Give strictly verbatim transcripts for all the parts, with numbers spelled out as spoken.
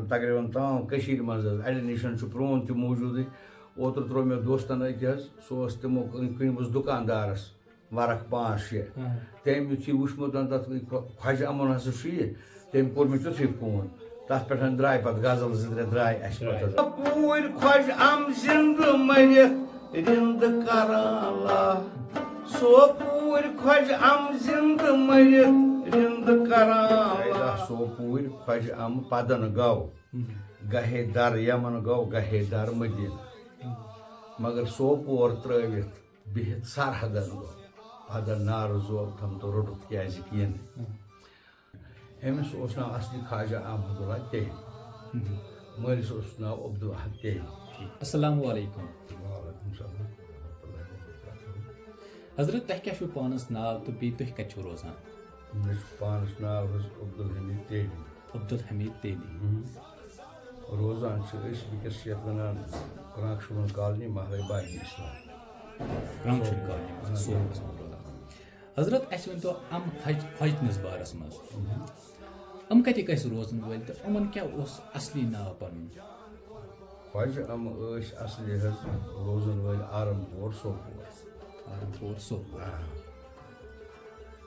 تقریباً تام کٔشیٖرِ منٛز حظ، اَڑٮ۪ن نِش چھُ پرٛون تہِ موٗجوٗدٕے۔ اوترٕ ترٛوو مےٚ دوستَن أکۍ حظ، سُہ اوس تِمو کٔنۍ-، کٔنۍ اوس دُکاندارَس ورق پانٛژھ شےٚ۔ ہاں۔ تٔمۍ یُتھُے وُچھمُت تَتھ خۄ-، خۄجہِ اَمُن ہسا چھُ یہِ، تٔمۍ کوٚر مےٚ تیُتھُے فون۔ تَتھ پٮ۪ٹھ درٛاے پَتہٕ غزل زٕ ترٛےٚ درٛاے اَسہِ پَتہٕ حظ۔ پوٗرۍ خۄجہِ اَم زِندٕ مٔرِتھ رِندٕ کران لا۔ سوپوٗرۍ خۄجہِ اَم زِندٕ مٔرِتھ رِندٕ کران لا۔ سوپوٗرۍ خۄجہِ اَم پَدَن گوٚو، گَہے دَر یَمَن گوٚو، گَہے دَر مدیٖنہ۔ مگر سوپور ترٛٲوِتھ بِہِتھ سرحدن گوٚو۔ پَدَن نارٕ زول تھم تہٕ روٚٹُتھ کیازِ کِنہٕ۔ أمِس اوس ناو اصلی خواجہ احمد اللہ تیلی۔ مٲلِس اوس ناو عبدالاحد تیلی۔ السلام علیکم۔ وعلیکم السلام ورحمۃ اللہ وبرکاتہ۔ حضرت، تۄہہِ کیٛاہ چھُو پانَس ناو تہٕ بیٚیہِ تُہۍ کَتہِ چھِو روزان؟ مےٚ چھُ پانَس ناو حظ عبدالحمید تیلی۔ عبدالحمید تیلی۔ روزان چھِ أسۍ وٕنکیٚس یَتھ وَنان کرٛانٛکھ شُبَن کالنی، محلے باغِ اسلام۔ کرٛانٛکھ شُبَن کالنی منٛز، اہن۔ سورمَس منٛز روزان۔ حضرت، اَسہِ ؤنۍ تو، یِم خۄج-، خۄجنِس بارَس منٛز۔ یِم کَتِکۍ ٲسۍ روزَن وٲلۍ تہٕ یِمَن کیٛاہ اوس اَصلی ناو پَنُن؟ خۄجہِ یِم ٲسۍ اَصلی حظ روزَن وٲلۍ آرم پور سوپور۔ آرم پور سوپور۔ آ۔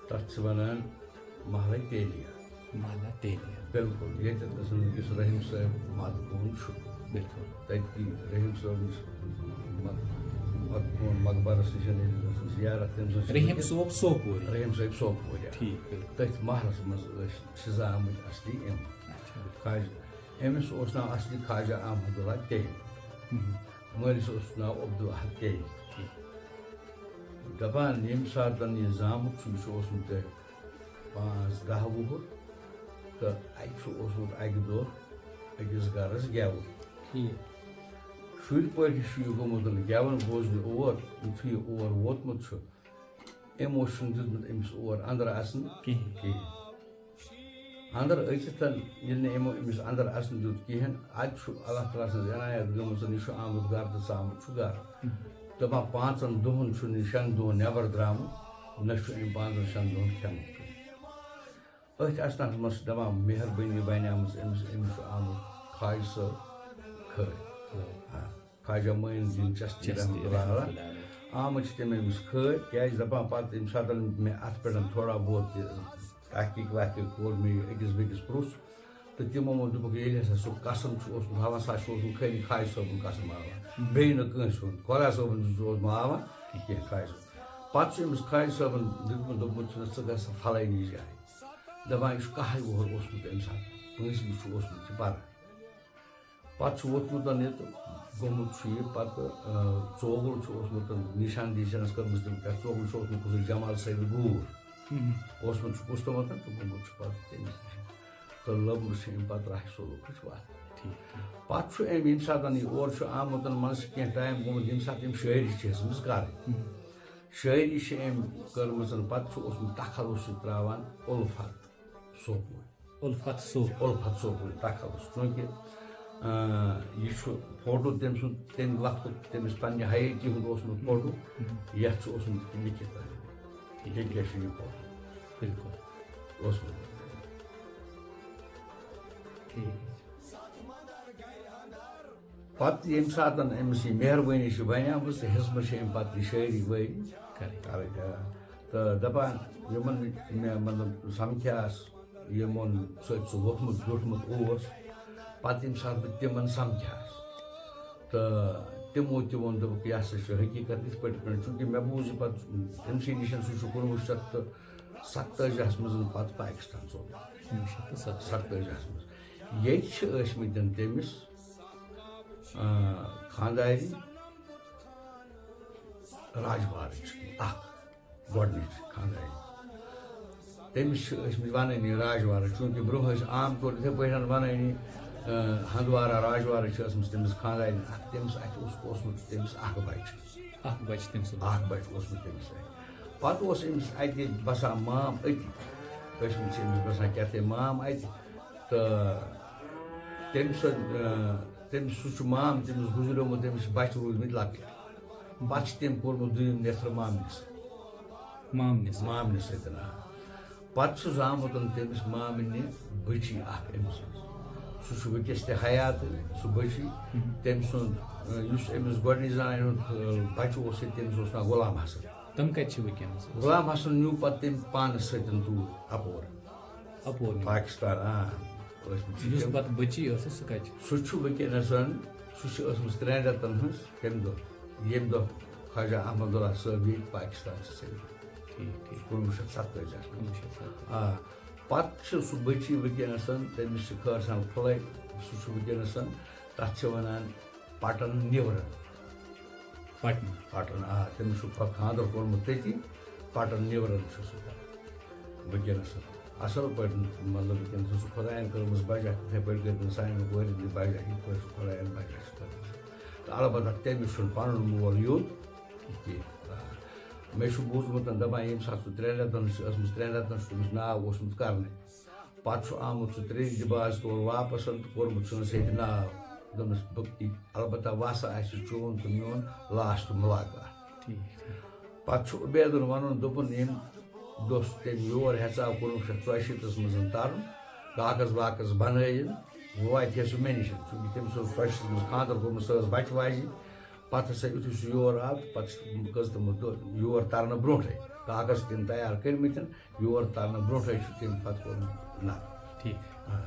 تَتھ چھِ وَنان محلہ تیلیہ۔ محلہ تیلیہ۔ بِلکُل، ییٚتٮ۪تھ ٲسٕن وٕنکیٚس رحیم صٲب مدکون چھُ۔ بِلکُل۔ تَتہِ رحیم صٲب نِش مد-، مدکون مقبرس نِش ییٚتٮ۪تھ ٲسٕن زیارت، تٔمۍ سٕنٛز چھِ رحیم وٕنکیٚس صٲب سوپوری۔ رحیم صٲب سوپوری۔ ٹھیٖک، بِلکُل۔ تٔتھۍ محلس منٛز ٲسۍ، چھِ زامٕتۍ اصلی یِم۔ اچھا۔ خواجہ، أمِس اوس ناو اصلی خواجہ احمد اللہ تیلی۔ مٲلِس اوس ناو عبدالاحد تیلی۔ ٹھیٖک۔ دَپان، ییٚمہِ ساتہٕ یہِ زامُت چھُ، یہِ چھُ اوسمُت تۄہہِ پانٛژھ دَہ وُہُر، تہٕ اَتہِ چھُ اوسمُت اَکہِ دۄہ أکِس گَرَس گٮ۪وُن۔ ٹھیٖک۔ شُرۍ پٲٹھۍ چھُ یہِ گوٚمُت گٮ۪وَن بوزنہِ اور، یُتھُے یہِ اور ووتمُت چھُ، أمۍ اوس چھُنہٕ دیُتمُت أمِس اور اَنٛدر اَژنہٕ کِہیٖنۍ۔ کِہیٖنۍ۔ اَنٛدر أژِتھ ییٚلہِ نہٕ یِمو أمِس اَنٛدر اَژنہٕ دیُت کِہیٖنۍ، اَتہِ چھُ اللہ تعالیٰ سٕنٛز عنایت گٔمٕژ، یہِ چھُ آمُت گَرٕ تہٕ ژامُت چھُ گَرٕ۔ دَپان، پانٛژَن دۄہَن چھُنہٕ یہِ شٮ۪ن دۄہَن نٮ۪بَر درٛامُت، نہ چھُ أمۍ پانٛژَن شٮ۪ن دۄہَن کھٮ۪ومُت کِہیٖنۍ۔ أتھۍ اَثناہَس منٛز چھِ دَپان، مہربٲنی بَنیمٕژ أمِس، أمِس چھُ آمُت خواجہ صٲب کھٲلۍ۔ آ، خواجہ معین الدین چشتی چشتی رحمتہ اللہ علیہ۔ رحمتہ اللہ علیہ۔ آمٕتۍ چھِ تِم أمِس کھٲلۍ، کیٛازِ دَپان پَتہٕ ییٚمہِ ساتہٕ مےٚ اَتھ پٮ۪ٹھ تھوڑا بہت تہِ تحقیٖق وحقیٖق کوٚر، مےٚ یہِ أکِس بیٚکِس پرُژھ، تہٕ تِمو ووٚن، دوٚپُکھ، ییٚلہِ ہسا سُہ قسم چھُ اوسمُت ہاوان، سُہ ہا چھُ اوسمُت خٲلی خواجہ صٲبُن قسم ہاوان، بیٚیہِ نہٕ کٲنٛسہِ ہُنٛد۔ خۄدا صٲبُن چھُ اوسمُت ہاوان کینٛہہ خواجہ صٲب۔ پَتہٕ چھُ أمِس خواجہ صٲبَن دیُتمُت، دوٚپمُت چھُنَس، ژٕ گژھ سا فلٲنی جایہِ۔ دَپان، یہِ چھُ کَہَے وُہُر اوسمُت تَمہِ ساتہٕ، پٲنٛژمہِ چھُ اوسمُت یہِ پَران۔ پَتہٕ چھُ ووٚتھمُت یہِ تہٕ گوٚمُت چھُ یہِ پَتہٕ، آ، ژوگُل چھُ اوسمُت، نِشان دیٖشانَس کٔرمٕژ تٔمۍ پٮ۪ٹھ، ژوگُل چھُ اوسمُت کُس جمال سید گوٗر، ہُم۔ اوسمُت چھُ کُس تامَتھ تہٕ گوٚمُت چھُ پَتہٕ تٔمِس نِش۔ تہٕ لٔبمٕژ چھِ أمۍ پَتہٕ راہِ صٲبُکِچ وَتھ۔ ٹھیٖک، ٹھیٖک۔ پَتہٕ چھُ أمۍ، ییٚمہِ ساتہٕ یہِ اورٕ چھُ آمُت، منٛزٕ چھِ کینٛہہ ٹایم گوٚمُت، ییٚمہِ ساتہٕ أمۍ شٲعری چھِ ہیٚژمٕژ کَرٕنۍ۔ ہُم۔ شٲعری چھِ أمۍ کٔرمٕژ، پَتہٕ چھُ اوسمُت تخلص سۭتۍ ترٛاوان اُلفت سوپور۔ اُلفت صوب۔ اُلفت صوب، تخلص۔ چوٗنٛکہِ، آ، یہِ چھُ فوٹو تٔمۍ سُنٛد، تَمہِ وقتُک تٔمِس پنٛنہِ حیٲتی ہُنٛد اوسمُت فوٹو، ہُم۔ یَتھ چھُ اوسمُت لیکھِتھ۔ یہِ کیٛاہ چھُ یہِ فوٹو؟ بِلکُل۔ اوسمُت۔ ٹھیٖک۔ پَتہٕ ییٚمہِ ساتہٕ أمِس یہِ مہربٲنی چھِ بَنیمٕژ، تہٕ ہیٚژمٕژ چھِ أمۍ پَتہٕ یہِ شٲعری وٲری کَرٕنۍ۔ کَرٕنۍ، آ۔ تہٕ دَپان، یِمَن مےٚ، مطلب، سَمکھیٛاس، یِمَن سۭتۍ سُہ ووٚتھمُت بیوٗٹھمُت اوس، پَتہٕ ییٚمہِ ساتہٕ بہٕ تِمَن سَمکھیٛاس، تہٕ تِمو تہِ ووٚن، دوٚپُکھ، یہِ ہسا چھُ حقیٖقت یِتھ پٲٹھۍ، یِتھ پٲٹھۍ، چوٗنٛکہِ مےٚ بوٗز یہِ پَتہٕ أمۍ سٕے نِش، سُہ چھُ کُنوُہ شیٚتھ تہٕ ستٲجی ہَس منٛز پَتہٕ پاکِستان ژوٚل۔ کُنوُہ شیٚتھ تہٕ ستٲجی۔ ستٲجی ہَس منٛز۔ ییٚتہِ چھِ ٲسمٕتۍ تٔمِس، آ، خانٛدارِنۍ راجوارٕچ اَکھ گۄڈٕنِچ خانٛدارِنۍ۔ تٔمِس چھِ ٲسمٕتۍ وَنٲنی راجوارٕ، چوٗنٛکہِ برٛونٛہہ ٲسۍ عام طور یِتھَے پٲٹھۍ وَنٲنی، آ، ہَنٛدوارہ راجوارٕ چھِ ٲسمٕژ تٔمِس خانٛدارِنۍ اَکھ، تٔمِس اَتھِ اوس اوسمُت تٔمِس اَکھ بَچہٕ۔ اَکھ بَچہٕ تٔمِس اوس۔ اَکھ بَچہٕ اوسمُت تٔمِس اَتھِ۔ پَتہٕ اوس أمِس اَتہِ بَسان مام أتی، ٲسمٕتۍ چھِ أمِس بَسان کیٛاہ تام مام اَتہِ، تہٕ تٔمۍ سُنٛد، آ، تٔمِس، سُہ چھُ مام تٔمِس گُزریومُت، تٔمِس چھِ بَچہٕ روٗدمٕتۍ لۄکٕٹۍ۔ پَتہٕ چھِ تٔمۍ کوٚرمُت دوٚیِم نٮ۪تھٕر مامنہِ سۭتۍ۔ مامنہِ سۭتۍ۔ مامنہِ سۭتۍ، آ۔ پَتہٕ چھُ زامُت تٔمِس مامنہِ بٔچی اَکھ أمۍ سٕنٛز۔ سُہ چھُ وٕنکیٚس تہِ حیات، سُہ بٔچی۔ تٔمۍ سُنٛد، آ، یُس أمِس گۄڈٕنِچ زنانہِ ہُنٛد، آ، بَچہٕ اوس ییٚتہِ، تٔمِس اوس ناو غلام حسن۔ تِم کَتہِ چھِ وٕنکیٚنَس؟ غلام حسن نیوٗ پَتہٕ تٔمۍ پانَس سۭتۍ توٗرۍ اَپور، اَپور نیوٗ۔ پاکستان۔ آ، ٲسمٕتۍ چھِ یُس تِم۔ پَتہٕ بٔچی ٲسٕس، سُہ کَتہِ چھِ؟ سُہ چھُ وٕنکیٚنَس، سُہ چھِ ٲسمٕژ ترٛٮ۪ن رٮ۪تَن ہٕنٛز تَمہِ دۄہ، ییٚمہِ دۄہ خواجہ احمد اللہ صٲب ییٚتہِ پاکستان چھِ سۭتۍ۔ ٹھیٖک، ٹھیٖک۔ کُنوُہ شیٚتھ ستٲجی منٛز۔ کُنوُہ شیٚتھ ستٲجی۔ آ، پَتہٕ چھِ سُہ بٔچی وٕنکیٚنَس، تٔمِس چھِ خٲر سان پھُلَے، سُہ چھُ وٕنکیٚنَس، تَتھ چھِ وَنان پَٹَن نیوٗرَن۔ پَٹنہٕ۔ پَٹَن، آ، تٔمِس چھُ پَتہٕ خانٛدَر کوٚرمُت تٔتی، پَٹَن نیوٗرَن چھُ سُہ تَتھ وٕنکیٚنَس۔ اَصٕل پٲٹھۍ، مطلب، وٕنکیٚنَس چھُ خۄدایَن کٔرمٕژ بَجَکھ، تِتھَے پٲٹھۍ کٔرۍ تِم سانٮ۪ن کورٮ۪ن تہِ بَجَکھ، یِتھ پٲٹھۍ چھُ خۄدایَن بَجَکھ چھِ کٔرمٕژ۔ تہٕ البتہ تٔمِس چھُنہٕ پَنُن مول یوٚت کینٛہہ۔ آ، مےٚ چھُ بوٗزمُت، دَپان، ییٚمہِ ساتہٕ سُہ ترٛٮ۪ن رٮ۪تَن چھُ ٲسمٕژ، ترٛٮ۪ن رٮ۪تَن چھُ تٔمِس ناو اوسمُت کَرنَے۔ پَتہٕ چھُ آمُت سُہ ترٛیٚیہِ دِ باز تور واپَس تہٕ کوٚرمُت چھُنَس ییٚتہِ ناو۔ دوٚپنَس، بہٕ، البتہ وَسہٕ آسہِ چون تہٕ میون لاسٹ مُلاقات۔ ٹھیٖک، ٹھیٖک۔ پَتہٕ چھُ عُبیدُن وَنُن، دوٚپُن، ییٚمہِ دۄہ سُہ تٔمۍ یور ہیٚژاو کُنوُہ شیٚتھ ژۄیہِ شیٖتَس منٛز تَرُن، کاغذ واغذ بَنٲیِن، وۄنۍ واتہِ ہے سُہ مےٚ نِش، چوٗنٛکہِ تٔمِس اوس ژۄچھَس منٛز خانٛدَر کوٚرمُت، سۄ ٲس بَچہٕ واجِنۍ۔ پَتہٕ ہسا یُتھُے سُہ یور آو، تہٕ پَتہٕ چھِ کٔژ تِمو دۄہ یور تَرنہٕ برونٛٹھٕے کاغذ تِم تیار کٔرمٕتٮ۪ن، یور تَرنہٕ برونٛٹھٕے چھُ تٔمۍ پَتہٕ کوٚرمُت نَقٕل۔ ٹھیٖک۔ آ،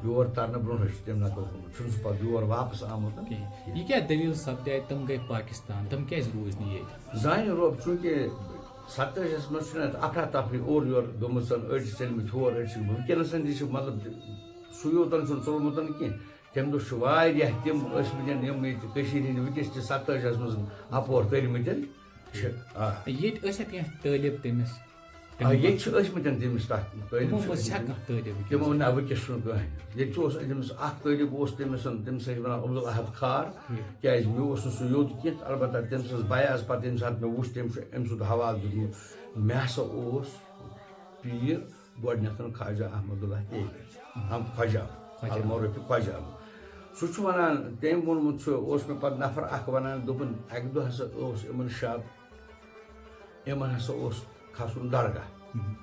یور تَرنہٕ برونٛٹھٕے چھُ تٔمۍ نَقٕل کوٚرمُت، چھُنہٕ سُہ پَتہٕ یور واپَس آمُت۔ کِہیٖنۍ۔ یہِ کیٛاہ دٔلیٖل سَپدے؟ تِم گٔے پاکستان، تِم کیٛازِ روٗزۍ نہٕ ییٚتہِ؟ زانہِ روب، چوٗنٛکہِ ستٲجی منٛز چھُنہٕ اَتھ اَفرا تفری اورٕ یورٕ گٔمٕژ، أڑۍ چھِ ژٔلمٕتۍ ہور، أڑۍ چھِ وٕنکیٚنَس تہِ چھِ، مطلب، سُہ یوتَن چھُنہٕ ژوٚلمُت کینٛہہ۔ تَمہِ دۄہ چھِ واریاہ تِم ٲسمٕتۍ یِم ییٚتہِ کٔشیٖرِ ہِنٛدۍ وٕنکیٚس تہِ ستٲجی منٛز اَپور تٔرمٕتۍ چھِ۔ آ۔ ییٚتہِ ٲسیا کینٛہہ طٲلب تٔمِس؟ آ، ییٚتہِ چھِ ٲسمٕتۍ تٔمِس تَتھ طٲلب تِمو چھِ منٛز چھا ٲسمٕتۍ۔ کانٛہہ طٲلب وٕنکیٚنَس؟ تِمو نہ وٕنکیٚس چھُنہٕ کٕہٕنۍ۔ ییٚتہِ چھُ اوس تٔمِس اَکھ طٲلب اوس تٔمِس، تٔمِس ٲسۍ وَنان عبدالاحد خار، ٹھیٖک۔ کیٛازِ مےٚ اوس نہٕ سُہ یوٚت کینٛہہ، البتہ تٔمۍ سٕنٛز بیاض پَتہٕ ییٚمہِ ساتہٕ مےٚ وُچھ، تٔمۍ چھُ أمۍ سُنٛد حوالہٕ دیُتمُت، مےٚ ہسا اوس پیٖر گۄڈٕنیتھ خواجہ احمد اللہ تیلی، ہم خواجہ، خواجہ۔ المعروف خواجہ احمد۔ سُہ چھُ وَنان، تٔمۍ ووٚنمُت چھُ، اوس مےٚ پَتہٕ نفر اکھ وَنان، دوٚپُن، اَکہِ دۄہ ہسا اوس یِمن شب، یِمن ہسا اوس کھسُن درگاہ۔ مہم۔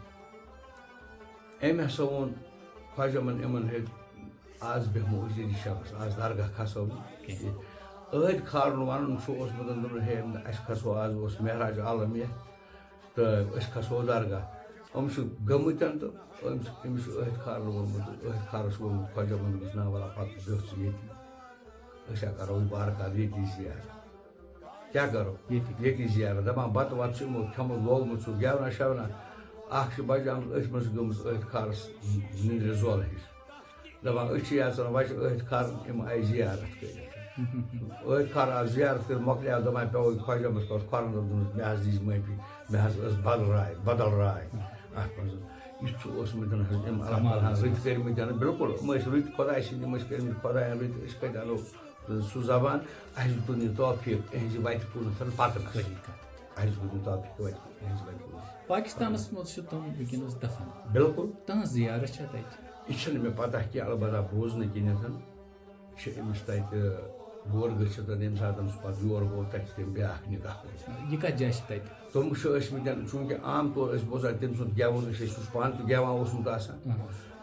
أمۍ ہسا ووٚن خواجہ یِمن، یِمن ہے، آز بیٚہمو أسۍ ییٚتی شبس، آز درگاہ کھسو نہٕ کینٛہہ۔ عٲہد خارُن وَنُن چھُ اوسمُت، دوٚپُن، ہے، اَسہِ کھسو، آز اوس معراج عالم یَتھ، تہٕ أسۍ کھسو درگاہ۔ یِم چھِ گٔمٕتۍ تہٕ أمۍ چھِ، أمِس چھُ عٲہد خارُن ووٚنمُت، عٲہد خارَس چھُ ووٚنمُت خواجہ محمدَس، نہ وَلہ، پَتہٕ بیوٚٹھ ژٕ ییٚتی، أسۍ ہا کَرو یہِ بارکار ییٚتی زیارت۔ کیٛاہ کَرو؟ ییٚتی۔ ییٚتی زیارت۔ دَپان، بَتہٕ وَتہٕ چھُ یِمو کھیوٚمُت، لوگمُت چھُ گٮ۪ونا شٮ۪ونا۔ اَکھ چھِ بَجان أتھۍ منٛز چھِ گٔمٕژ أتھۍ خارَس نِندرِ زولہٕ ہِش۔ دَپان، أسۍ چھِ یَژھان وۄنۍ چھِ أتھۍ خارَن یِم آیہِ زیارت کٔرِتھ۔ أتھۍ خارَن آو زیارت کٔرِتھ مۄکلیو، دَپان، پیوٚو خۄجہِ محمدَس پَتہٕ کھۄرَن دوٚپمَس، مےٚ حظ دیٖز معٲفی، مےٚ حظ ٲس بدل راے، بدل راے اَتھ منٛز۔ یُتھ چھُ اوسمُت حظ أمۍ اللہ تعالیٰ ہَن رٕتۍ کٔرمٕتۍ، بِلکُل، یِم ٲسۍ رٕتۍ خۄداے سٕنٛدۍ، یِم ٲسۍ کٔرمٕتۍ خۄدایَن رٕتۍ، أسۍ کَتہِ اَنو؟ تہٕ سُہ زبان، اَسہِ دیُت نہٕ یہِ توفیٖق اِہِنٛزِ وَتہِ کُنَتھ پَکنَس۔ صحیح کَتھ۔ اَسہِ دیُت نہٕ توفیٖق وَتہِ کُن، اِہِنٛزِ وَتہِ کُنَتھ۔ پاکستانَس منٛز چھِ تِم وٕنکیٚنَس دفن۔ بِلکُل۔ تٕہٕنٛز زیارت چھا تَتہِ؟ یہِ چھَنہٕ مےٚ پَتہ کینٛہہ، البتہ بوٗز نہٕ کِنٮ۪تھ چھِ أمِس تَتہِ یور گٔژھِتھ، ییٚمہِ ساتہٕ سُہ پَتہٕ یور گوٚو، تَتہِ چھِ تٔمۍ بیٛاکھ نِکاح کوٚرمُت۔ یہِ کَتھ جایہِ چھِ تَتہِ؟ تِم چھِ ٲسمٕتۍ، چوٗنٛکہِ عام طور ٲسۍ بوزان تٔمۍ سُنٛد گٮ۪وُن، أسۍ ٲسۍ، سُہ چھُ پانہٕ تہِ گٮ۪وان اوسمُت آسان۔ اہن۔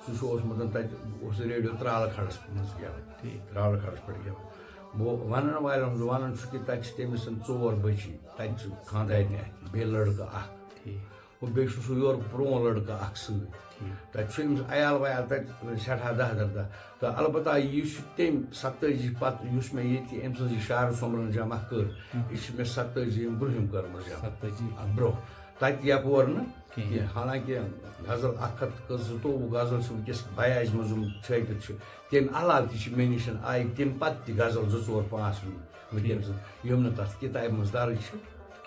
سُہ چھُ اوسمُت تَتہِ، اوس ریڈیو ترٛالہٕ کھڑَس منٛز گٮ۪وان۔ ٹھیٖک۔ ترٛالہٕ کھڑَس پٮ۪ٹھ گٮ۪وان۔ بہٕ وَنَن والٮ۪ن ہُنٛد وَنُن چھُ کہِ تَتہِ چھِ تٔمِس ژور بٔچی، تَتہِ چھُ خانٛدارنہِ اَتھِ، بیٚیہِ لٔڑکہٕ اَکھ۔ ٹھیٖک۔ ہُہ بیٚیہِ چھُ سُہ یورٕ پرٛون لٔڑکہٕ اَکھ سۭتۍ۔ ٹھیٖک۔ تَتہِ چھُ أمِس عیال ویال تَتہِ سٮ۪ٹھاہ دَہ دَر دَہ۔ تہٕ البتہ یُس یہِ تٔمۍ ستٲجی پَتہٕ یُس مےٚ ییٚتہِ أمۍ سٕنٛز یہِ شعر سومبرن جمع کٔر، ہُم۔ یہِ چھِ مےٚ ستٲجی یِم برٛونٛہِم کٔرمٕژ جمع۔ ستٲجی۔ اَتھ برٛونٛہہ۔ تَتہِ یَپور نہٕ کِہیٖنۍ۔ کِہیٖنۍ۔ حالانکہ غزل اَکھ ہَتھ تہٕ زٕتووُہ غزل چھِ وٕنکیٚس بیاج منٛز یِم چھٲپِتھ چھِ۔ تَمہِ علاوٕ تہِ چھِ مےٚ نِش آیہِ تَمہِ پَتہٕ تہِ غزل زٕ ژور پانٛژھ وٕنہِ۔ وٕنکیٚنَس یِم نہٕ تَتھ کِتابہِ منٛز دَرٕج چھِ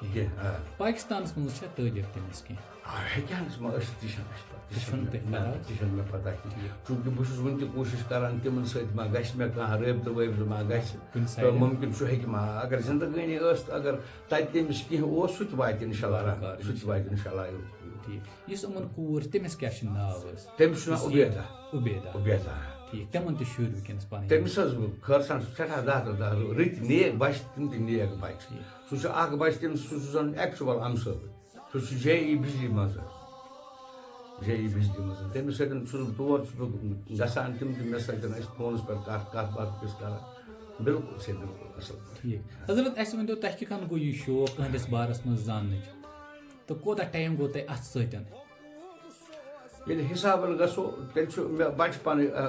کِہیٖنۍ۔ آ۔ پاکستانَس منٛز چھا تٲلیٖف تٔمِس کینٛہہ؟ آ، ہیٚکہِ ہا نہٕ سُہ ما ٲسِتھ، تہِ چھَنہٕ اَسہِ پَتہ، تہِ تہِ چھُنہٕ چھَنہٕ تۄہہِ مےٚ، نہ، پَتہ۔ تہِ چھَنہٕ مےٚ پَتہ کِہیٖنۍ۔ ٹھیٖک۔ چوٗنٛکہِ بہٕ چھُس وٕنہِ تہِ کوٗشِش کَران تِمَن سۭتۍ ما گژھِ مےٚ کانٛہہ رٲبطہٕ وٲبطہٕ ما گژھِ۔ کُنہِ تہٕ سایڈٕ۔ مُمکِن چھُ ہیٚکہِ ما، اگر زِندگٲنی ٲس تہٕ اگر تَتہِ تٔمِس کینٛہہ اوس، سُہ تہِ واتہِ اِنشاء اللہ وارٕ رحمان، کارٕ سُہ تہِ واتہِ اِنشاء اللہ یور۔ ٹھیٖک۔ یُس یِمَن کوٗر، تٔمِس کیٛاہ چھُ ناو حظ؟ تٔمِس چھُ ناو یُس عُبیدہ۔ عُبیدہ۔ عُبیدہ۔ ٹھیٖک۔ تِمَن تہِ شُرۍ وٕنکیٚنَس پَنٕنۍ؟ تٔمِس حظ خٲر سان چھُ سٮ۪ٹھاہ دَہ تہٕ دَہ رٕتۍ نیک بَچہِ، تِم تہِ نیک بَچہِ۔ ٹھیٖک۔ سُہ چھُ اَکھ بَچہِ تٔمِس، سُہ چھُ زَن actual اَمہٕ صٲبٕے۔ سُہ چھُ جے ای بجلی منٛز حظ۔ جے ای بجلی منٛز۔ تٔمِس سۭتۍ چھُس بہٕ، تور چھُس بہٕ گژھان، تِم تہِ مےٚ سۭتۍ ٲسۍ فونَس پٮ۪ٹھ کَتھ، کَتھ باتھ ٲسۍ کَران۔ بِلکُل، چھِ بِلکُل اَصٕل پٲٹھۍ۔ ٹھیٖک۔ حضرت، اَسہِ ؤنۍ تو، تۄہہِ کِتھ کٔنۍ گوٚو یہِ شوق أہٕنٛدِس بارَس منٛز زاننٕچ؟ تہٕ کوٗتاہ ٹایم گوٚو تۄہہِ اَتھ سۭتۍ؟ ییٚلہِ حِسابَن گژھو، تیٚلہِ چھُ مےٚ بَچپَنٕے، آ،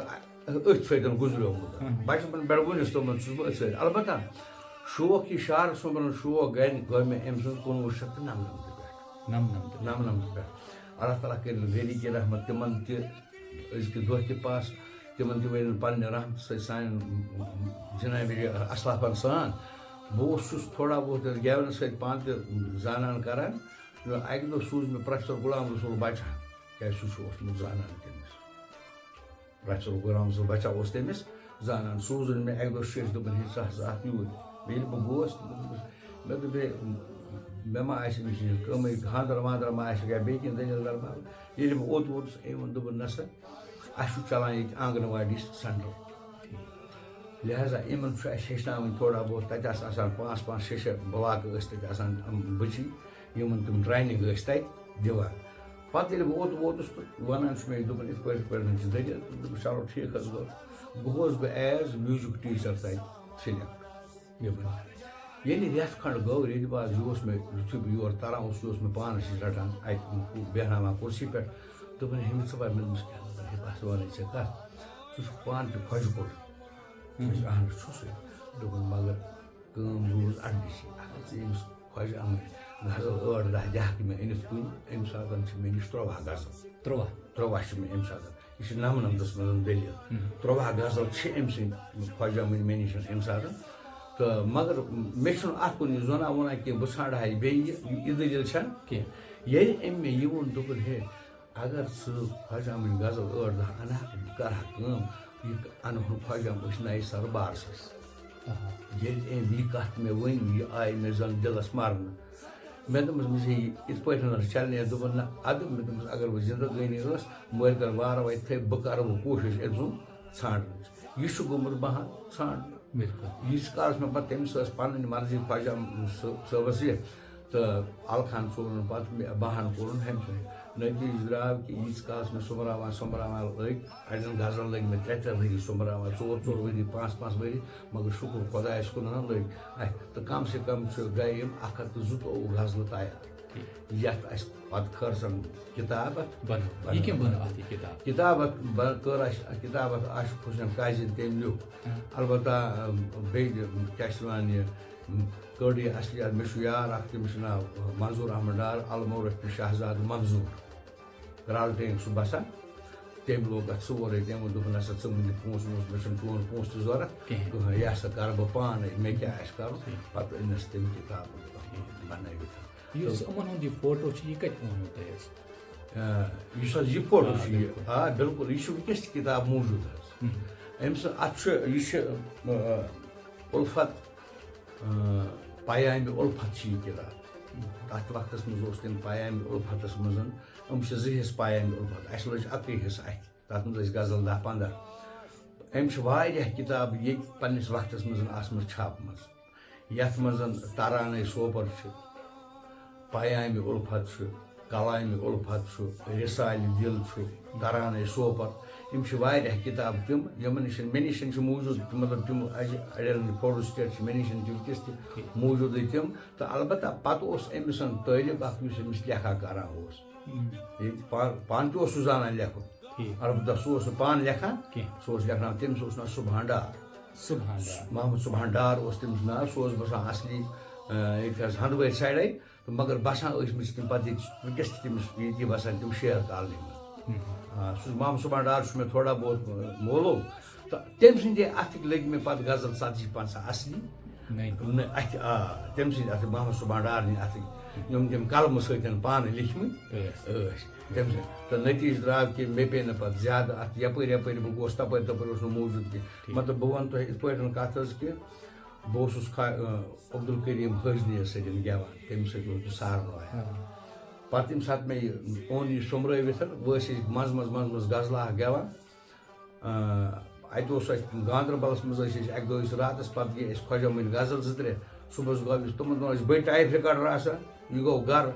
أتھۍ سۭتۍ گُزریومُت۔ اہن۔ بَچپَن پٮ۪ٹھ وٕنِس تامَتھ چھُس بہٕ أتھۍ سۭتۍ۔ البتہ شوق یہِ شعر سومبرُن شوق گٔے، گوٚو مےٚ أمۍ سٕنٛز کُنوُہ شیٚتھ تہٕ نَمنَمتہٕ پٮ۪ٹھ۔ نَمنَمتہٕ۔ نَمنَمتہٕ پٮ۪ٹھ۔ اللہ تعالیٰ کٔرِن ذٔریعہٕ کہِ رحمت تِمَن تہِ أزکہِ دۄہ تہِ پاس، تِمَن تہِ وٲلِن پنٛنہِ رحمتہٕ سۭتۍ سانٮ۪ن جنابِ اَسلافَن سان۔ بہٕ اوسُس تھوڑا بہت یَتھ گٮ۪ونہٕ سۭتۍ پانہٕ تہِ زانان کَران۔ اَکہِ دۄہ سوٗز مےٚ پروفیسر غلام رسول بَچا، کیٛازِ سُہ چھُ اوسمُت زانان تٔمِس۔ پروفیسر غلام رسول بَچا اوس تٔمِس زانان۔ سوٗزُن مےٚ اَکہِ دۄہ شیٚش، دوٚپُن، "ہے، ژٕ حظ اَتھ یوٗرۍ۔" ییٚلہِ بہٕ گوس، مےٚ دوٚپ، "ہے، مےٚ دوٚپ، ہے، مےٚ ما آسہِ أمِس نِش کٲمٕے، خانٛدر وانٛدر ما آسہِ یا بیٚیہِ کینٛہہ دٔلیٖل دربار؟" ییٚلہِ بہٕ اوٚت ووتُس، أمۍ ووٚن، دوٚپُن، "نہ سا، اَسہِ چھُ چَلان ییٚتہِ آنٛگن واڑی سٮ۪نٹَر۔" لہذا یِمَن چھُ اَسہِ ہیٚچھناوٕنۍ تھوڑا بہت۔ تَتہِ آسہٕ آسان پانٛژھ پانٛژھ شےٚ شےٚ بٕلاکہٕ ٲسۍ تَتہِ آسان، یِم بٔچی، یِمَن تِم ٹرٛینِنٛگ ٲسۍ تَتہِ دِوان۔ پَتہٕ ییٚلہِ بہٕ اوٚت ووتُس تہٕ وَنان چھُ مےٚ، دوٚپُن، "یِتھ پٲٹھۍ، یِتھ پٲٹھۍ چھِ دٔلیٖل۔" دوٚپُس، "چلو، ٹھیٖک حظ گوٚو۔" بہٕ گوس بہٕ ایز میوٗزِک ٹیٖچَر تَتہِ سِلیکٹ۔ یِمَن۔ ییٚلہِ رٮ۪تھ کھنٛڈ گوٚو، ریٚتۍ بعد یہِ اوس مےٚ، یُتھُے بہٕ یور تَران اوسُس، یہِ اوس مےٚ پانَس نِش رَٹان، اَتہِ بیٚہناوان کُرسی پٮ۪ٹھ۔ دوٚپُن، "ہے، مےٚ ژٕ وَن، مےٚ دوٚپمَس، کیٛاہ خبر، ہے، بَس وَنٕے ژےٚ کَتھ، ژٕ چھُکھ پانہٕ تہِ خۄجہِ کوٚر؟" دوٚپمَس، "اَہَن حظ چھُسٕے۔" دوٚپُن، "مگر کٲم روٗز اَکھ بِچی، اگر ژٕ أمِس خۄجہِ اَمٕنۍ غزل ٲٹھ دَہ دِہَکھ مےٚ أنِتھ کُنہِ، اَمہِ ساتَن چھِ مےٚ نِش تُرٛواہ غزل۔" تُرٛواہ۔ تُرٛواہ چھِ مےٚ اَمہِ ساتَن۔ یہِ چھِ نَمنَمتَس منٛز دٔلیٖل۔ تُرٛواہ غزل چھِ أمۍ سٕنٛدۍ خۄجہِ اَمٕنۍ مےٚ نِش اَمہِ ساتَن۔ تہٕ مگر مےٚ چھُنہٕ اَتھ کُن یہِ زونا وونا کینٛہہ، بہٕ ژھانٛڈٕ ہا یہِ بیٚیہِ، یہِ، یہِ دٔلیٖل چھَنہٕ۔ کینٛہہ۔ ییٚلہِ أمۍ مےٚ یہِ ووٚن، دوٚپُن، "ہے، اگر ژٕ خۄجہِ اَمٕنۍ غزل ٲٹھ دَہ اَنہٕ ہا، بہٕ کَرٕ ہا کٲم، یہِ اَنہٕ ہون خۄجہِ اَم أسۍ نَیہِ سَرٕ بارسَس۔" ییٚلہِ أمۍ یہِ کَتھ مےٚ ؤنۍ، یہِ آیہِ مےٚ زَن دِلَس مَرنہٕ۔ مےٚ دوٚپمَس، "مےٚ چھِ یہِ یِتھ پٲٹھۍ حظ چَلنی۔" دوٚپُن، "نہ، اَدٕ،" مےٚ دوٚپمَس، "اگر وۄنۍ زِندگٲنی ٲس، مٲلۍ کَن وارٕ وَتہِ تھٲے، بہٕ کَرٕ وۄنۍ کوٗشِش أمۍ سُنٛد ژھانٛڈنٕچ۔ یہِ چھُ گوٚمُت بہان ژھانٛڈنہٕ۔" بِلکُل۔ ییٖتِس کالَس مےٚ پَتہٕ تٔمِس ٲس پَنٕنۍ مرضی، خۄجہِ اَم صٲ-، صٲبَس یہِ، تہٕ اَلہٕ خان صٲبُن پَتہٕ مےٚ بہان کوٚرُن ہُمۍ سُنٛد۔ نٔتیٖجہٕ درٛاو کہِ ییٖتِس کالَس مےٚ سوٚمبراوان سوٚمبراوان لٔگۍ، اَڑٮ۪ن غزلَن لٔگۍ مےٚ ترٛےٚ ترٛےٚ ؤری سوٚمبراوان، ژور ژور ؤری، پانٛژھ پانٛژھ ؤری، مگر شُکُر خۄدایَس کُن لٔگۍ اَتھِ۔ تہٕ کَم سے کَم چھُ گٔے یِم اَکھ ہَتھ تہٕ زٕتووُہ غزلہٕ تیار، یَتھ اَسہِ پَتہٕ خٲرسَن کِتاب اَتھ بَنٲو۔ یہِ کیٚم بَنٲو اَتھ یہِ کِتاب؟ کِتاب اَتھ بَ-، کٔر اَسہِ، کِتاب اَتھ عاشق حسین قاضی تٔمۍ لیوٚکھ۔ البتہ، اَم، بیٚیہِ کیٛاہ چھِ وَنان یہِ، اَم، کٔڑ یہِ اَصلی، مےٚ چھُ یار اَکھ، تٔمِس چھُ ناو، اَ، منظوٗر احمد ڈار، المعروف بن شہزاد منظوٗر۔ کرٛالہٕ ٹینٛگ چھُ بَسان۔ تٔمۍ لوگ اَتھ سورُے، تٔمۍ ووٚن، دوٚپُن، "نہ سا، ژٕ مہٕ نہِ پونٛسہٕ وونٛسہٕ، مےٚ چھُنہٕ چون پونٛسہٕ تہِ ضوٚرَتھ کِہیٖنۍ۔ کٕہٕنۍ، یہِ ہسا کَرٕ بہٕ پانَے، مےٚ کیٛاہ آسہِ کَرُن؟" پَتہٕ أنِس تٔمۍ کِتاب بَنٲوِتھ۔ یُس یِمَن ہُنٛد یہِ فوٹو چھُ، یہِ کَتہِ اوٚنوٕ تۄہہِ حظ؟ آ، یُس حظ یہِ فوٹو آ، چھُ، یہِ، بِلکُل۔ آ، بِلکُل، یہِ چھُ وٕنکیٚس تہِ کِتاب موٗجوٗد حظ۔ أمۍ سُنٛد، اَتھ چھُ، یہِ چھُ، آ، اُلفت، آ، پیامِ اُلفت چھِ یہِ کِتاب۔ تَتھ وقتَس منٛز اوس تٔمۍ پیامِ اُلفتَس منٛز، یِم چھِ زٕ حِصہٕ پیامِ اُلفت، اَسہِ لٔج اَکٕے حِصہٕ اَتھِ۔ تَتھ منٛز ٲسۍ غزل دَہ پنٛداہ۔ أمۍ چھِ واریاہ کِتابہٕ ییٚتہِ پنٛنِس وقتَس منٛز آسمَژ چھاپمَژ، یَتھ منٛز ترانَے سوپَر چھِ، پیامِ اُلفت چھُ، کلامِ اُلفت چھُ، رسالِ دِل چھُ، ترانَے سوپَر۔ یِم چھِ واریاہ کِتابہٕ تِم، یِمَن نِش، مےٚ نِش چھِ موٗجوٗد، مطلب، تِم اَجہِ اَڑٮ۪ن ہٕنٛدۍ فوٹو سٹیٹ چھِ مےٚ نِش تہِ وٕنکیٚس تہِ موٗجوٗدٕے تِم۔ تہٕ البتہ پَتہٕ اوس أمِس طٲلب اَکھ، یُس أمِس لیکھا کران اوس۔ ییٚتہِ پا-، پانہٕ تہِ اوس سُہ زانان لیکھُن۔ ٹھیٖک۔ البتہ سُہ اوس نہٕ پانہٕ لیکھان کینٛہہ۔ سُہ اوس لیکھناوان، تٔمِس اوس ناو سُبحان ڈار۔ سُبحان اللہ۔ محمد سُبحان ڈار اوس تٔمِس ناو، سُہ اوس بَسان اَصلی، آ، ییٚتہِ حظ ہَنٛدوٲرۍ سایڈَے، تہٕ مگر بَسان ٲسۍ مٕتۍ تِم پَتہٕ ییٚتہِ، وٕنکیٚس تہِ تٔمِس ییٚتی بَسان تِم شیر کالنی منٛز۔ آ، سُہ محمد سُبحان ڈار چھُ مےٚ تھوڑا بہت، آ، مولوم، تہٕ تٔمۍ سٕنٛدے اَتھٕکۍ لٔگۍ مےٚ پَتہٕ غزل ژَتجی پنٛژاہ اَصلی۔ نٔے۔ نہ، اَتھِ، آ، تٔمۍ سٕنٛدۍ اَتھٕ، محمد سُبحان ڈار نہِ اَتھٕکۍ، یِم تٔمۍ قلمہٕ سۭتۍ پانہٕ لیٖکھمٕتۍ ٲسۍ۔ ٲسۍ تٔمۍ سٕنٛدۍ۔ تہٕ نٔتیٖجہٕ درٛاو کہِ مےٚ پیٚیہِ نہٕ پَتہٕ زیادٕ اَتھ یَپٲرۍ یَپٲرۍ بہٕ گوس، تَپٲرۍ تَپٲرۍ اوس نہٕ موٗجوٗد کینٛہہ۔ مطلب، بہٕ وَنہٕ تۄہہِ یِتھ پٲٹھۍ کَتھ حظ کہِ بہٕ اوسُس خا-، آ، عبدالکریم حٲجنیَس سۭتۍ گٮ۪وان، تٔمِس سۭتۍ اوسُس بہٕ سارناوان۔ پَتہٕ ییٚمہِ ساتہٕ مےٚ یہِ اوٚن یہِ سوٚمبرٲوِتھ، وۄنۍ ٲسۍ أسۍ منٛزٕ منٛزٕ منٛزٕ منٛزٕ غزلہٕ اَکھ گٮ۪وان۔ آ، اَتہِ اوس اَسہِ گاندربَلَس منٛز، ٲسۍ أسۍ اَکہِ دۄہ ٲسۍ راتَس، پَتہٕ گٔے اَسہِ خۄجہِ اَمٕنۍ غزل زٕ ترٛےٚ۔ صُبحَس گوٚو یُس تِمَن دۄہَن ٲسۍ بٔڑۍ ٹیپ رِکارڈَر آسان، یہِ گوٚو گَرٕ۔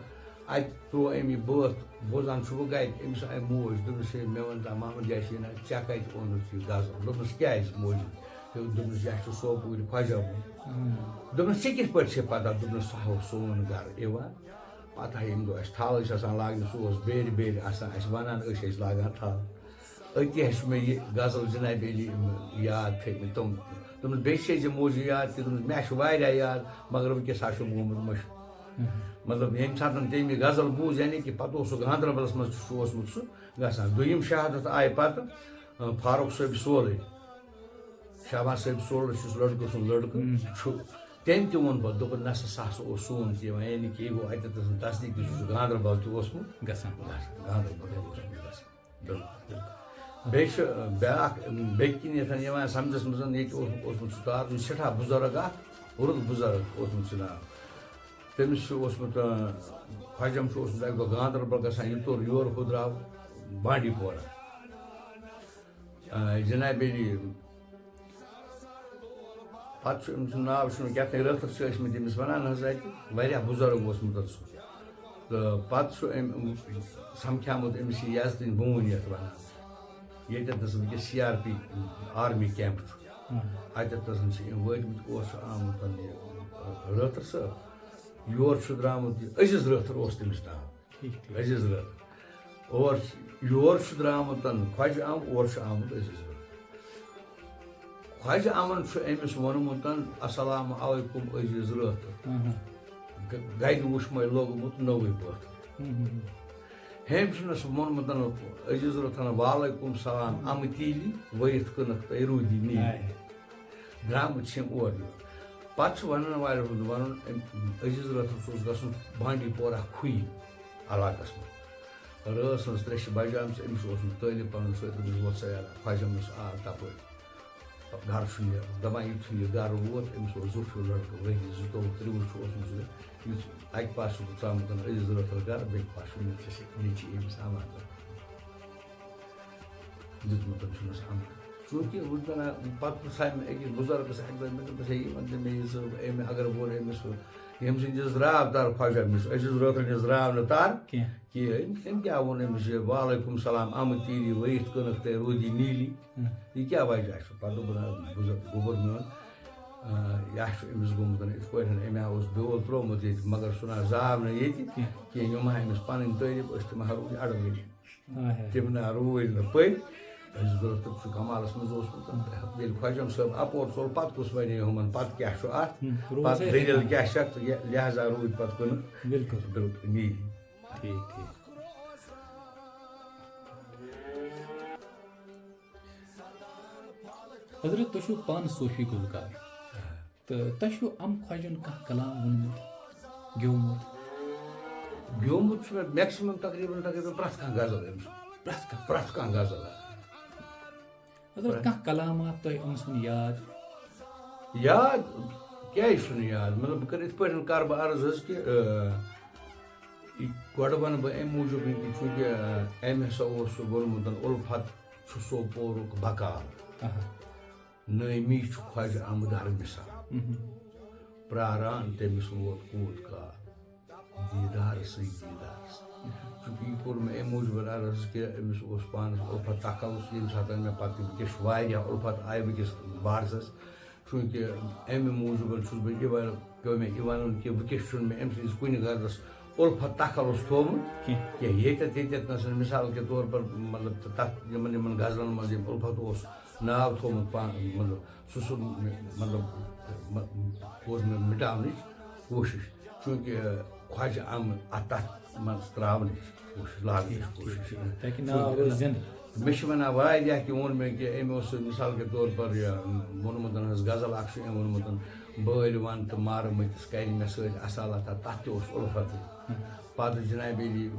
اَتہِ ترٛوو أمۍ یہِ بٲتھ، بوزان چھُس بہٕ گَرِ، أمِس آیہِ موج، دوٚپنَس، "ہے، مےٚ وَن تہٕ محمد یاسیٖنہ، ژےٚ کَتہِ اوٚنُتھ یہِ غزل؟" دوٚپنَس، "کیٛازِ موجی؟" تہٕ دوٚپنَس، "یہِ چھُ سوپورِ خۄجہِ احمد۔" دوٚپنَس، "ژےٚ کِتھ پٲٹھۍ چھےٚ پَتہ؟" دوٚپنَس، "سُہ ہا اوس سون گَرٕ یِوان۔ پَتہٕ ہا ییٚمہِ دۄہ اَسہِ تھل ٲسۍ آسان لاگنہِ، سُہ اوس بیرِ بیرِ آسان اَسہِ وَنان، أسۍ ٲسۍ لاگان تھل۔ أتی ہا چھُ مےٚ یہِ غزل جنابِ علی یاد تھٲومٕتۍ تِم۔" دوٚپمَس، "بیٚیہِ چھے ژےٚ موجی یاد تہِ؟" دوٚپمَس، "مےٚ چھُ واریاہ یاد، مگر وٕنکیٚس ہا چھُم گوٚمُت مٔشِتھ۔" مطلب، ییٚمہِ ساتہٕ تٔمۍ یہِ غزل بوٗز، یعنی کہِ پَتہٕ اوس سُہ گاندربَلَس منٛز تہِ چھُ اوسمُت سُہ گژھان۔ دوٚیِم شہادت آیہِ پَتہٕ، آ، فاروق صٲبہِ سولٕے۔ شہباز صٲبہِ سولہٕ چھُس لٔڑکہٕ سُنٛد لٔڑکہٕ ہُم۔ چھُ۔ تٔمۍ تہِ ووٚن پَتہٕ، دوٚپُن، "نہ سا، سُہ ہسا اوس سون تہِ یِوان۔" یعنی کہِ یہِ گوٚو اَتٮ۪تھ تَسٕنٛز تصدیٖق کہِ سُہ چھُ گاندربَل تہِ اوسمُت۔ گژھان۔ گژھان۔ گاندربَل تہِ اوسمُت گژھان۔ بِلکُل، بِلکُل۔ بیٚیہِ چھُ، بیٛاکھ، بیٚیہِ کِنۍ یَتھ یِوان سَمجھَس منٛز، ییٚتہِ اوس، اوسمُت سُہ تار، یُس سٮ۪ٹھاہ بُزرٕگ اَکھ، رُت بُزرٕگ اوسمُت سُہ ناو۔ تٔمِس چھُ اوسمُت، آ، خۄجَم چھُ اوسمُت اَکہِ دۄہ گاندربَل گژھان، یہِ توٚر یور ہُہ درٛاو بانڈی پورہ۔ آ، جنابِ علی، پَتہٕ چھُ أمۍ سُنٛد ناو چھُنہٕ کیٛاہ تام رٲتھٕر چھِ ٲسمٕتۍ أمِس وَنان حظ اَتہِ، واریاہ بُزرٕگ اوسمُت حظ سُہ۔ تہٕ پَتہٕ چھُ أمۍ سَمکھیٛومُت أمِس یہِ یزتٕنۍ بوٗنۍ یَتھ وَنان چھِ۔ ییٚتٮ۪تھ نَس وٕنکیٚس C R P army camp چھُ۔ ہُم۔ اَتٮ۪تھ نَس چھِ یِم وٲتمٕتۍ، اور چھُ آمُت یہِ رٲتھٕر صٲب۔ یور چھُ درٛامُت یہِ عزیز رٲتھٕر اوس تٔمِس ناو۔ ٹھیٖک، ٹھیٖک۔ عزیز رٲتھٕر۔ اور چھُ، یور چھُ درٛامُت خۄجہِ اَم، اور چھُ آمُت عزیز رٲتھٕر۔ خۄجہِ اَمَن چھُ أمِس ووٚنمُت، "السلام علیکم عزیز رٲتھٕر۔" ہُم، ہُم۔ گ-، گَرِ وُچھمَے لوٚگمُت نوٚوُے پٲتھٕر۔ ہُم، ہُم، ہُم۔ ہیٚمۍ چھُنَس ووٚنمُت عزیز رٲتھٕرَن، "وعلیکم سلام، اَمہٕ تیٖلی ؤیِتھ کٕنٕکھ تہٕ روٗدی نیٖلی۔" آے۔ درٛامٕتۍ چھِ یِم اورٕ یور۔ پَتہٕ چھُ وَنَن والٮ۪ن ہُنٛد وَنُن، أمۍ عزیز رٲتھٕر سُہ اوس گژھُن بانڈی پورہ کھُہہِ علاقَس منٛز۔ رٲژ ہٕنٛز ترٛےٚ چھِ بَجیمژٕ، أمِس اوسمُت طٲلب پَنُن سۭتۍ، دوٚپمَس، "ووت سا یارا، خۄجَم اوس آو تَپٲرۍ۔" گَرٕ چھُ نیرُن۔ دَپان یُتھُے یہِ گَرٕ ووت، أمِس اوس زیُٹھ ہیوٗ لٔڑکہٕ، ؤری زٕتووُہ ترٛوٚوُہ چھُ اوسمُت سُہ۔ یُتھ اَکہِ پاسہٕ چھُ ژامُت عزیز رٲتھٕر گَرٕ، بیٚکہِ پاسہٕ چھُ مےٚ ژےٚ سۭتۍ نیٚچی أمِس اَمان۔ دیُتمُت چھُنَس اَمر۔ چوٗنٛکہِ وٕنکٮ۪ن پَتہٕ پرٛژھاے مےٚ أکِس بُزرگَس اَکہِ دۄہ، مےٚ دوٚپمَس، "ہے، یہِ وَن تہٕ مےٚ، یہِ ژٕ أمۍ اگر ووٚن أمِس، ییٚمۍ سٕنٛدِس درٛاو تَر خۄجَم یُس عزیز رٲتھٕر نِس درٛاو نہٕ تَر کینٛہہ۔ کینٛہہ، أمۍ، أمۍ کیٛاہ ووٚن أمِس یہِ وعلیکم سلام، اَمہٕ تیٖلی ؤیِتھ کٕنٕکھ تہٕ روٗدی نیٖلی؟" ہُم۔ یہِ کیٛاہ وجہ چھُ؟ پَتہٕ دوٚپُن، آ، بُزرگ گوٚبُر میون، آ، یہِ ہا چھُ أمِس گوٚمُت، یِتھ پٲٹھۍ أمۍ ہا اوس بیول ترٛوومُت ییٚتہِ، مگر سُہ نہ زاو نہٕ ییٚتہِ کینٛہہ۔ کینٛہہ، یِم ہا أمِس پَنٕنۍ تعٲریٖف، أسۍ تِم ہا روٗدۍ اَڑٕ ؤری۔ آہے۔ تِم نہ روٗدۍ نہٕ پٔتۍ۔ اَسہِ ضوٚرَتھ تہٕ چھُ کمالَس منٛز اوسمُت۔ ییٚلہِ خۄجَم صٲب اَپور ژوٚل، پَتہٕ کُس وَنے ہُمَن، پَتہٕ کیٛاہ چھُ اَتھ؟ ہُم، روٗد پَتہٕ ہے دٔلیٖل ہٮ۪کان۔ کیٛاہ چھَکھ تہٕ یہِ لہذا روٗدۍ پَتہٕ کٕنہٕ۔ بِلکُل۔ بِلکُل، نیٖلی۔ ٹھیٖک، ٹھیٖک۔ حضرت، تُہۍ چھِو پانہٕ صوفی گُلوکار۔ تہٕ تۄہہِ چھُو اَمہٕ خۄجَن کانٛہہ کلام ووٚنمُت، گیومُت؟ گیومُت چھُ مےٚ maximum تقریٖباً، تقریٖباً پرٛٮ۪تھ کانٛہہ غزل أمۍ سُنٛد۔ پرٛٮ۪تھ کانٛہہ؟ پرٛٮ۪تھ کانٛہہ غزل۔ مطلب، پرٛٮ۪تھ کانٛہہ کلامات تۄہہِ أمۍ سُنٛد یاد؟ یاد کیٛازِ چھُنہٕ یاد؟ مطلب، بہٕ کَرٕ یِتھ پٲٹھۍ کَرٕ بہٕ عرض حظ کہِ، آ، یہِ گۄڈٕ وَنہٕ بہٕ اَمہِ موٗجوٗب، یہِ کہِ چوٗنٛکہِ، آ، أمۍ ہسا اوس سُہ ووٚنمُت، "اُلفت چھُ سوپورُک بکال۔" آہا۔ نٲمی چھُ خۄجہِ اَمہٕ در مثال۔ مہم۔ پراران تٔمِس ووت کوٗت کال۔ دیٖدار سۭتۍ دیٖدار سۭتۍ۔ چوٗنٛکہِ یہِ کوٚر مےٚ اَمہِ موٗجوٗب عرض کہِ أمِس اوس پانَس اُلفت تخلص، ییٚمہِ ساتہٕ مےٚ پَتہٕ وٕنکیٚس چھُ واریاہ اُلفت آیہِ وٕنکیٚس بارسَس۔ چوٗنٛکہِ اَمہِ موٗجوٗب چھُس بہٕ یہِ وَنان، پیوٚو مےٚ یہِ وَنُن کہِ وٕنکیٚس چھُنہٕ مےٚ أمۍ سٕنٛدِس کُنہِ غزلَس اُلفت تخلص تھوٚومُت کینٛہہ۔ کینٛہہ۔ ییٚتٮ۪تھ، ییٚتٮ۪تھ نَسَن، مِثال کے طور پر، مطلب، تہٕ تَتھ یِمَن، یِمَن غزلَن منٛز ییٚمۍ اُلفت اوس ناو تھوٚومُت پان، مطلب، سُہ، سُہ، مطلب، مہ-، کوٚر مےٚ مِٹاونٕچ کوٗشِش، چوٗنٛکہِ خۄجہِ آمہٕ اَتھ، تَتھ منٛز ترٛاونٕچ کوٗشِش، لاگنٕچ کوٗشِش۔ تاکہِ ناو روزِ زِندٕ۔ مےٚ چھِ وَنان واریاہ کہِ ووٚن مےٚ کہِ أمۍ اوس سُہ، مِثال کے طور پر، یہِ ووٚنمُت حظ، غزل اَکھ چھُ أمۍ ووٚنمُت، "بٲلۍ وَن تہٕ مارٕ مٔتِس کَرِ مےٚ سۭتۍ اَصالت"، تَتھ تہِ اوس اُلفت۔ پَتہٕ جنابِ علی،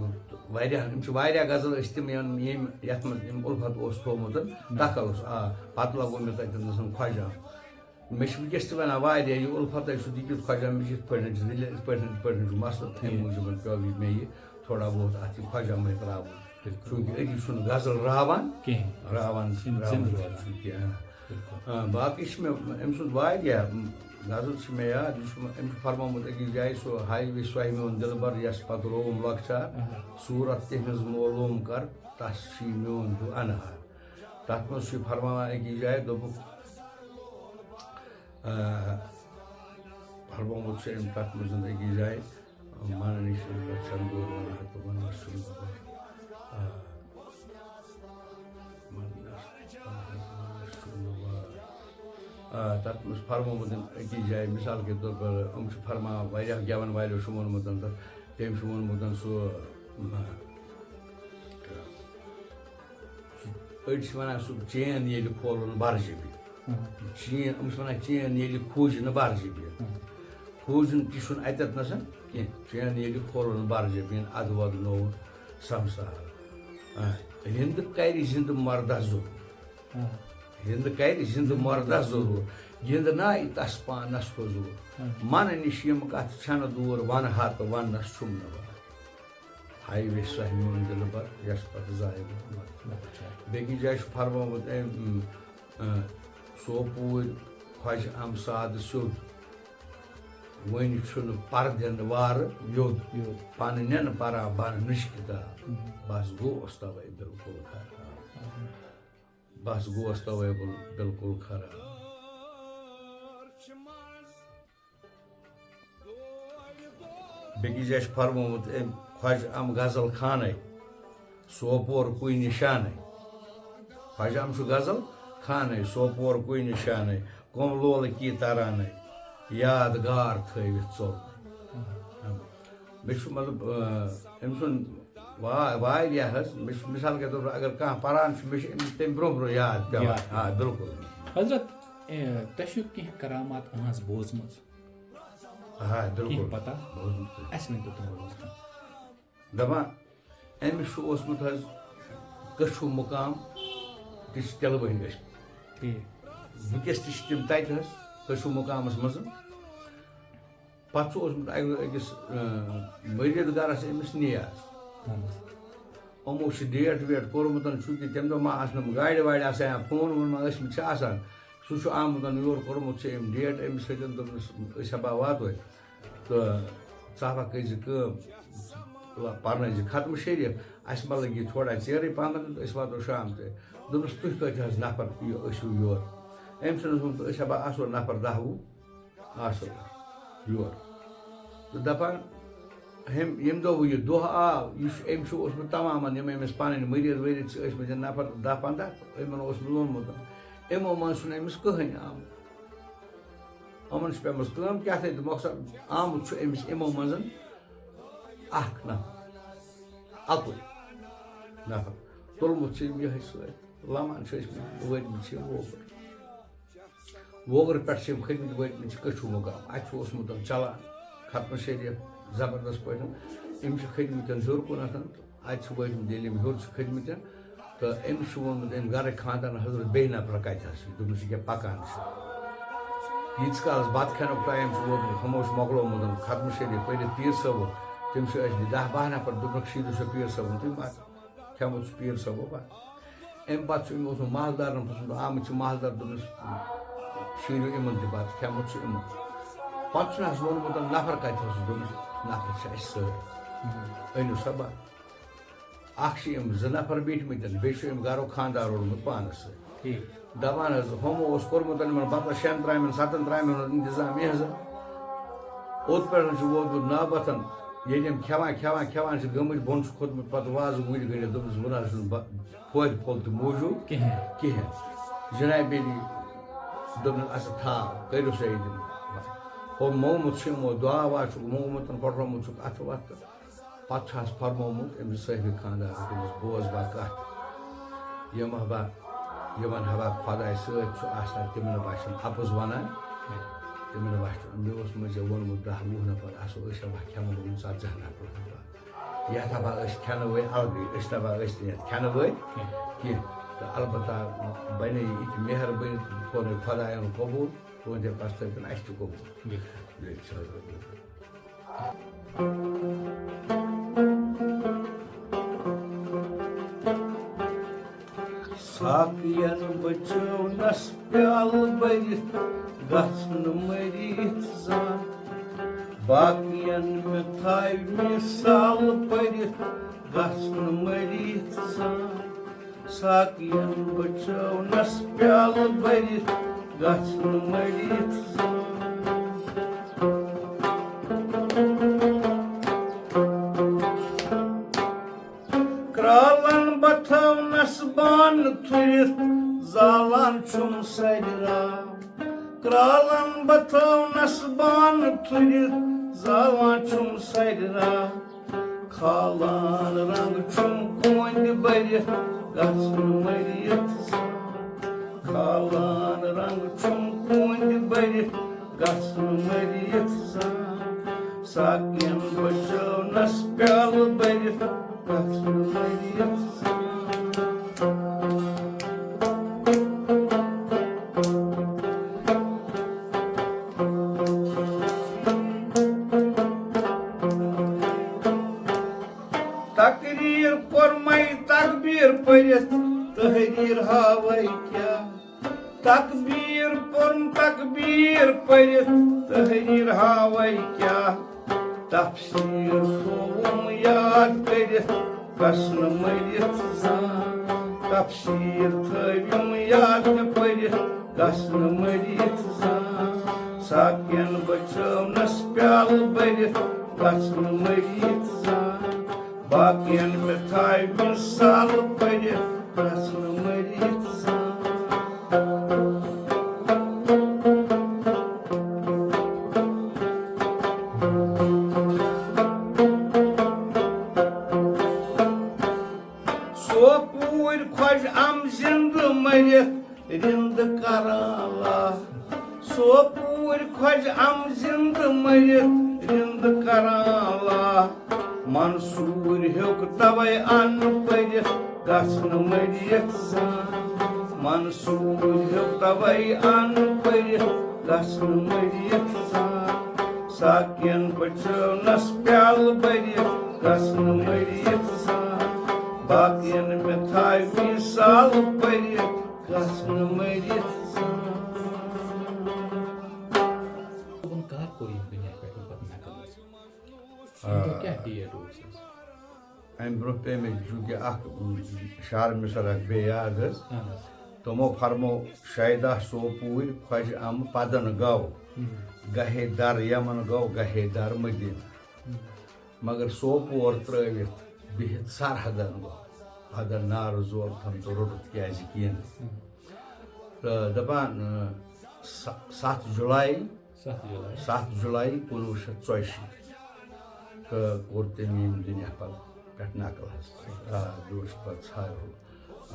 واریاہ، یِم چھِ واریاہ غزل ٲسۍ تِم، یِم، ییٚمۍ، یَتھ منٛز أمۍ اُلفت اوس تھوٚومُت، دَخل اوس، آ، پَتہٕ لَگوو مےٚ تَتہِ نَسَن خۄجہِ آمہٕ۔ مےٚ چھِ وٕنکیٚس تہِ وَنان واریاہ، یہِ اُلفت ہے چھُ، یہِ کیُتھ خۄجہِ آمہٕ، یہِ چھِ یِتھ پٲٹھۍ چھِ، ییٚلہِ یِتھ پٲٹھۍ، یِتھ پٲٹھۍ چھُ مسلہٕ، تَمہِ موٗجوٗب پیوٚو یہِ مےٚ یہِ تھوڑا بہت اَتھ یہِ خۄجہِ آمہٕ ترٛاوُن۔ بِلکُل۔ چوٗنٛکہِ أتی چھُنہٕ غزل راوان کِہیٖنۍ۔ راوان، چھُنہٕ راوان زِندٕ روزان۔ چھُنہٕ کینٛہہ۔ بِلکُل۔ آ، باقٕے چھِ مےٚ أمۍ سُنٛد واریاہ، غزل چھِ مےٚ یاد، یہِ چھُ، أمۍ چھُ فرمومُت أکِس جایہِ، سُہ ہاے وے سۄے میون دِلبر، یَس پَتہٕ رووُم لۄکچار، اہا۔ صوٗرت تِہنٛز معلوٗم کر، تَس چھُے میون ہیوٗ اَنہار۔ تَتھ منٛز چھُ یہِ فرماوان أکِس جایہِ، دوٚپُکھ، آ، فرمومُت چھُ أمۍ تَتھ منٛز أکِس جایہِ، مَنہٕ نِش ییٚلہِ پٮ۪ٹھ چھَنہٕ دور وَنان تہٕ وَنان چھُنہٕ دور۔ آ، مَنہٕ نِش، مَنہٕ نِش چھُنہٕ دور۔ آ، تَتھ منٛز فرمومُت أمۍ أکِس جایہِ، مِثال کے طور پر، یِم چھِ فرماوان، واریاہ گٮ۪وَن والیو چھُ ووٚنمُت تَتھ، تٔمۍ چھُ ووٚنمُت سُہ، نہ، سُہ، أڑۍ چھِ وَنان، سُہ چین ییٚلہِ کھولُن بَرجہِ بیٚیہِ۔ ہُم۔ چین، یِم چھِ وَنان، چین ییٚلہِ کھوٗجہِ نہٕ بَرجہِ بیٚیہِ۔ ہُم۔ کھوٗجُن تہِ چھُنہٕ اَتٮ۪تھ نَسَن کینٛہہ۔ چین ییٚلہِ کھولُن بَرجہِ بیٚیہِ، اَدٕ وَدنووُن سَمسار۔ آ، رِنٛدٕ کَرِ زِنٛدٕ مَردَس ضروٗر۔ ہُم۔ رِنٛدٕ کَرِ زِنٛدٕ مَردَس ضروٗر۔ گِنٛدنایہِ تَس پانَس حضوٗر۔ ہُم۔ مَنہٕ نِش یِم کَتھٕ چھَنہٕ دوٗر، وَنہٕ ہا تہٕ وَننَس چھُم نہٕ وَر۔ ہاے وے سۄے میون دِلبر، یَس پَتہٕ زایہِ گوٚو مَر۔ اچھا۔ بیٚکِس جایہِ چھُ فرمومُت أمۍ، اۭں، اۭں، سوپوٗرۍ خۄجہِ اَم سادٕ سیوٚد۔ وۄنۍ چھُنہٕ پَردٮ۪ن وارٕ یوٚد۔ یوٚد۔ پَنہٕ نٮ۪ن پَران بَنہٕ نُش کِتاب۔ اۭں۔ بَس گوس تَوَے بِلکُل خراب۔ اۭں۔ بَس گوس تَوَے بِل-، بِلکُل خراب۔ بیٚکِس جایہِ چھُ فرمومُت أمۍ خۄجہِ اَم غزل خانَے، سوپور کُے نِشانَے۔ خۄجہِ اَم چھُ غزل خانَے، سوپور کُے نِشانَے، قوم لولہٕ کی ترانَے، یادگار تھٲوِتھ ژوٚل۔ مےٚ چھُ مطلب، آ، أمۍ سُنٛد وا-، واریاہ حظ، مےٚ چھُ مِثال کے طور پر اگر کانٛہہ پَران چھُ، مےٚ چھُ أمِس تَمہِ برونٛہہ برونٛہہ یاد پٮ۪وان۔ یاد۔ آ، بِلکُل۔ حضرت، اے، تۄہہِ چھُو کینٛہہ کرامات أہٕنٛز بوٗزمٕژ؟ آ، بِلکُل۔ کینٛہہ پتہ؟ بوٗزمُت۔ اَسہِ ؤنۍ تو تِمن منٛز کانٛہہ۔ دَپان، أمِس چھُ اوسمُت حظ کٔچھوٗ مُقام، تہِ چھِ تِلہٕ بٔنۍ ٲسمٕتۍ۔ ٹھیٖک۔ وٕنکیٚس تہِ چھِ تِم تَتہِ حظ، کٔچھوٗ مُقامَس منٛز۔ پَتہٕ چھُ اوسمُت اَکہِ دۄہ أکِس، اۭں، مٔریٖد گَرَس أمِس نیاز۔ اہن حظ۔ یِمو چھُ ڈیٹ ویٹ کوٚرمُت، چوٗنٛکہِ تَمہِ دۄہ ما آسہٕ نہٕ گاڑِ واڑِ آسان یا فون وون ما ٲسمٕتۍ چھِ آسان۔ سُہ چھُ آمُت یور، کوٚرمُت چھُ أمۍ ڈیٹ أمِس سۭتۍ، دوٚپنَس، أسۍ ہا با واتو۔ تہٕ ژٕ ہا کٔرۍ زِ کٲم، پَرنٲوۍ زِ ختمہٕ شریٖف، اَسہِ ما لَگہِ یہِ تھوڑا ژیرٕے پَہمَتھ، أسۍ واتو شام تہِ۔ دوٚپنَس، تُہۍ کۭتیٛاہ حظ نفر یہِ ٲسِو یور؟ أمۍ سُنٛد اوس ووٚنمُت، أسۍ ہا با آسو نفر دَہ وُہ۔ آسو یور۔ تہٕ دَپان، ہُمۍ، ییٚمہِ دۄہ وۄنۍ یہِ دۄہ آو، یہِ چھُ، أمۍ چھُ اوسمُت تَمامَن، یِم أمِس پَنٕنۍ مٔریٖد ؤریٖد چھِ ٲسمٕتۍ نفر دَہ پنٛداہ، یِمَن اوسمُت ووٚنمُت، یِمو منٛز چھُنہٕ أمِس کٕہٕنۍ آمُت۔ یِمَن چھِ پیٚمٕژ کٲم کیٛاہ تھانۍ تہٕ مۄخصر آمُت چھُ أمِس یِمو منٛز اَکھ نفر، اَکُے نفر۔ تُلمُت چھُ أمۍ یِہوٚے سۭتۍ، لَمان چھِ أسۍ وٲتمٕتۍ چھِ یِم ووکُر۔ ووگرٕ پٮ۪ٹھ چھِ یِم کھٔتمٕتۍ وٲتمٕتۍ چھِ کٔچھوٗ مُقام۔ اَتہِ چھُ اوسمُت چَلان ختمہٕ شریٖف زبردست پٲٹھۍ۔ یِم چھِ کھٔتمٕتۍ ہیوٚر کُنَتھ تہٕ اَتہِ چھِ وٲتمٕتۍ، ییٚلہِ یِم ہیوٚر چھِ کھٔتمٕتۍ تہٕ أمِس چھُ ووٚنمُت أمۍ گَرٕکۍ خانٛدارَن، حضرت، بیٚیہِ نفرہ کَتہِ حظ چھِ؟ دوٚپمَس، ییٚکیٛاہ پَکان چھِ۔ ییٖتِس کالَس بَتہٕ کھٮ۪نُک ٹایم چھُ ووتمُت، ہُمو چھُ مۄکلومُت ختمہٕ شریٖف پٔرِتھ پیٖر صٲبُن۔ تٔمۍ چھِ ٲسمٕتۍ دَہ باہ نفر، دوٚپنَکھ، شیٖرِو سا پیٖر صٲبُن، تُہۍ ما کھٮ۪مُت چھُ پیٖر صٲبو بَتہٕ۔ اَمہِ پَتہٕ چھُ أمۍ اوسمُت مالدارَن پرٛژھمُت، آمٕتۍ چھِ مالدار، دوٚپمَس، شیٖرِو یِمَن تہِ بَتہٕ، کھٮ۪مُت چھُ یِمَن۔ پَتہٕ چھُنہٕ اَسہِ ووٚنمُت، نفر کَتہِ اوسُس؟ دوٚپمَس، نفر چھِ اَسہِ سۭتۍ۔ أنِو سا بَتہٕ۔ اَکھ چھِ یِم زٕ نفر بیٖٹھمٕتۍ، بیٚیہِ چھُ أمۍ گَرُک خانٛدار روٚنمُت پانَس سۭتۍ۔ ٹھیٖک۔ دَپان حظ، ہُمو اوس کوٚرمُت یِمَن بَتَس شٮ۪ن ترٛامٮ۪ن، سَتَن ترٛامٮ۪ن ہُنٛد اِنتِظام یِہٕنٛزَن۔ اوٚت پٮ۪ٹھ چھُ ووتمُت نوبتَن، ییٚلہِ یِم کھٮ۪وان، کھٮ۪وان، کھٮ۪وان چھِ گٔمٕتۍ، بۄن چھُ کھوٚتمُت، پَتہٕ وازٕ گُلۍ گٔنٛڈِتھ، دوٚپمَس، وۄنۍ نہ حظ چھُنہٕ بَ-، فوتہِ پھوٚل تہِ موٗجوٗد کِہیٖنۍ۔ کِہیٖنۍ۔ جنابِ عٲلی دوٚپنَس، اَسا تھاو، کٔرِو سا یہِ تِم۔ ہُہ مومُت چھُ یِمو، دُعا وعا چھُکھ مومُت، پھۄٹرومُت چھُکھ اَتھٕ وَتھٕ۔ پَتہٕ چھُ اَسہِ فرمومُت أمِس صٲحبِ خانٛدارَس، دوٚپمَس، بوز با کَتھ، یِم ہبا، یِمَن ہبا خۄداے سۭتۍ چھُ آسان، تِمَن ہبا چھِنہٕ اَپُز وَنان، تِمَن ہبا چھُ، مےٚ اوس مٔنٛزۍ ووٚنمُت، دَہ وُہ نفر آسو أسۍ، ہبا کھٮ۪مو وُنہِ ژَتجی نفر ہبا۔ یَتھ ہبا أسۍ کھٮ۪نہٕ وٲلۍ الگٕے، أسۍ نہ ہبا ٲسۍ نہٕ یَتھ کھٮ۪نہٕ وٲلۍ کینٛہہ۔ تہٕ البتہ بَنے یہِ تہِ مہربٲنی تہٕ تھوٚو نہٕ خۄدایَن قبوٗل، تُہٕنٛدِ پَستہٕ کِنۍ اَسہِ تہِ قبوٗل۔ بِلکُل۔ بِلکُل۔ باقین بچٲونس پیالہٕ بٔرِتھ، گژھن مٔرِتھ زان۔ باقین مےٚ تھاوِ مثال پٔرِتھ، گژھن مٔرِتھ زان۔ ساقین بچٲونس پیالہٕ بٔرِتھ، گژھن مٔرِتھ زان۔ کرالن بتھاونس بانہٕ تھُرِتھ، زالان چھُم سرِ راہ۔ کرالن بتھاونس بانہٕ تھُرِتھ، زالان چھُم سرِ راہ۔ کھالان رنگ چھُم کوٗنٛدِ بٔرِتھ، گژھن مٔرِتھ زان۔ کھالان رنگ چھُم کوٗنٛدِ بٔرِتھ، گژھن مٔرِتھ زان۔ ساقین بچٲونس پیالہٕ بٔرِتھ، گژھن مٔرِتھ زان۔ تقریر پوٚرمَے تکبیر پٔرِتھ، تحریر ہاوَے کیٛاہ؟ تکبیر پوٚرم تکبیر پٔرِتھ، تحریر ہاوَے کیٛاہ؟ تفسیر تھووُم یاد کٔرِتھ، گژھن مٔرِتھ زان۔ تفسیر تھٲوِم یاد مےٚ پٔرِتھ، گژھن مٔرِتھ زان۔ ساقین بچٲونس پیالہٕ بٔرِتھ، گژھن مٔرِتھ زان۔ باقین مےٚ تھاوِ مثال پٔرِتھ، گژھن مٔرِتھ زان۔ سوپوٗرۍ خۄش ام زندٕ مٔرِتھ رِند کران لا۔ سوپوٗرۍ خۄش ام زندٕ مٔرِتھ رِند کران لا۔ منصوٗر ہیوٚک توے ان پٔرِتھ، گژھن مٔرِتھ زان۔ منصوٗر ہیوٚک توے ان پٔرِتھ، گژھن مٔرِتھ زان۔ ساقین بچٲونس پیالہٕ بٔرِتھ، گژھن مٔرِتھ زان۔ باقین مےٚ تھاوِ مثال پٔرِتھ، گژھن مٔرِتھ زان۔ صٲبُن کر کوٚر ییٚمہِ دُنیا پٮ۪ٹھ پتہٕ نقل حظ؟ آ۔ اَمہِ دۄہ کیٛاہ ڈیٹ اوس حظ؟ اَمہِ برٛونٛہہ پیٚیہِ مےٚ چوٗنٛکہِ اکھ شعر مِثال اکھ بیٚیہِ یاد حظ۔ اہن حظ۔ تِمو فرمو شیدا سوپوٗرۍ خۄجہِ اَمہٕ پدن گو، ہم۔ گہے در یمن گو، گہے در مدینہ۔ ہم۔ مگر سوپور ترٲوِتھ بِہِتھ سرحدن گوٚو۔ پدن نارٕ زور تھم تہٕ روٚٹُتھ کیازِ کِہیٖنۍ۔ ہم۔ تہٕ دپان، اۭں، س-، ستھ جُلاے، ستھ جُلاے۔ ستھ جُلاے کُنوُہ شیٚتھ ژۄیہِ شیٖتھ۔ تہٕ کوٚر تٔمۍ ییٚمہِ دُنیا پتہٕ پٮ۪ٹھ نقل حظ۔ آ، بیٚیہِ اوس پتہٕ ژھایہِ ہُہ۔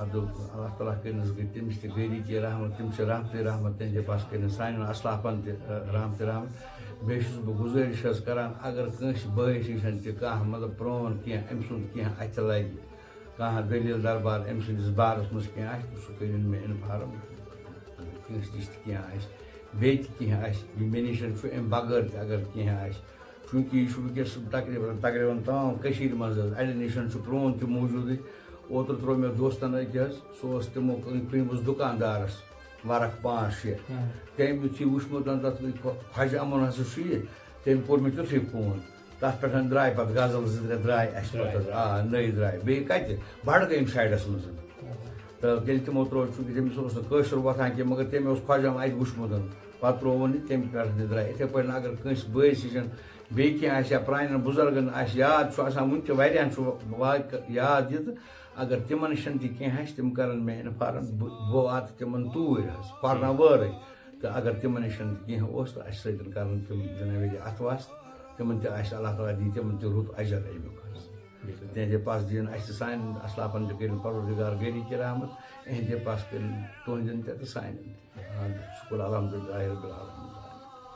اَدٕ اللہ تعالیٰ کٔرِنَس گٔے تٔمِس تہِ گٔری کہِ رحمت، تِم چھِ رحمتٕے رحمت، تِہنٛدِ پاسہٕ کٔرِنَس سانٮ۪ن اسلافن تہِ، آ، رحمتٕے رحمت۔ بیٚیہِ چھُس بہٕ گُزٲرِش حظ کران، اگر کٲنٛسہِ بٲیِس نِش تہِ کانٛہہ مطلب پرٛون کینٛہہ أمۍ سُنٛد کینٛہہ اَتھِ لگہِ، کانٛہہ دٔلیٖل دربار أمۍ سٕنٛدِس بارَس منٛز کینٛہہ آسہِ، تہٕ سُہ کٔرِن مےٚ اِنفارم۔ کٲنٛسہِ نِش تہِ کینٛہہ آسہِ، بیٚیہِ تہِ کینٛہہ آسہِ، یہِ مےٚ نِش چھُ اَمہِ بغٲر تہِ اگر کینٛہہ آسہِ، چوٗنٛکہِ یہِ چھُ وٕنکیٚس تقریٖباً، تقریٖباً تمام کٔشیٖرِ منٛز حظ، اَڑٮ۪ن نِش چھُ پرٛون تہِ موٗجوٗدٕے۔ اوترٕ ترٛوو مےٚ دوستَن أکۍ حظ، سُہ اوس تِمو أنٛدۍ پٔنٛدِس دُکاندارَس ورق پانٛژھ شےٚ۔ ہاں۔ تٔمۍ یُتھُے وٕچھمُت تَتھ خۄ-، خۄجہِ اَمُن ہسا چھُ یہِ، تٔمۍ کوٚر مےٚ تیُتھُے فون۔ تَتھ پٮ۪ٹھ درٛاے پَتہٕ غزل زٕ ترٛےٚ درٛاے اَسہِ درٛاے، پَتہٕ حظ۔ درٛاے۔ آ، نٔے درٛاے۔ بیٚیہِ کَتہِ؟ بَڈگٲمۍ سایڈَس منٛز۔ آ۔ تہٕ ییٚلہِ تِمو ترٛوو، چوٗنٛکہِ تٔمِس اوس نہٕ کٲشُر وۄتھان کینٛہہ، مگر تٔمۍ اوس خۄجہِ اَمُن اَتہِ وٕچھمُت۔ پَتہٕ ترٛوو وۄنۍ یہِ، تٔمۍ پٮ۪ٹھ تہِ درٛاے۔ یِتھَے پٲٹھۍ اگر کٲنٛسہِ بٲیِس نِش بیٚیہِ کینٛہہ آسہِ یا پرٛانٮ۪ن بُزرگَن آسہِ یاد، چھُ آسان وٕنہِ تہِ واریاہَن چھُ وا-، یاد یہِ تہٕ اگر تِمَن نِش تہِ کینٛہہ آسہِ، تِم کَرَن مےٚ اِنفارم، بہٕ، بہٕ واتہٕ تِمَن توٗرۍ حظ، پَرنہٕ وٲرٕے۔ تہٕ اگر تِمَن نِش تہِ کینٛہہ اوس، تہٕ اَسہِ سۭتۍ کَرَن تِم جنابِ اَتھٕ واس، تِمَن تہِ آسہِ اللہ تعالیٰ دی تِمَن تہِ رُت اجر اَمیُک حظ۔ بِلکُل۔ تِہِنٛدِ پاس دِیِن اَسہِ تہِ سانٮ۪ن اسلافَن تہِ کٔرِن پروردگار گٔری کرامت، اِہِنٛدِ پاس کٔرِن تُہٕنٛدٮ۪ن تہِ تہٕ سانٮ۪ن تہِ۔ آمین۔ شُکُر الحمدللہ رب العالمین۔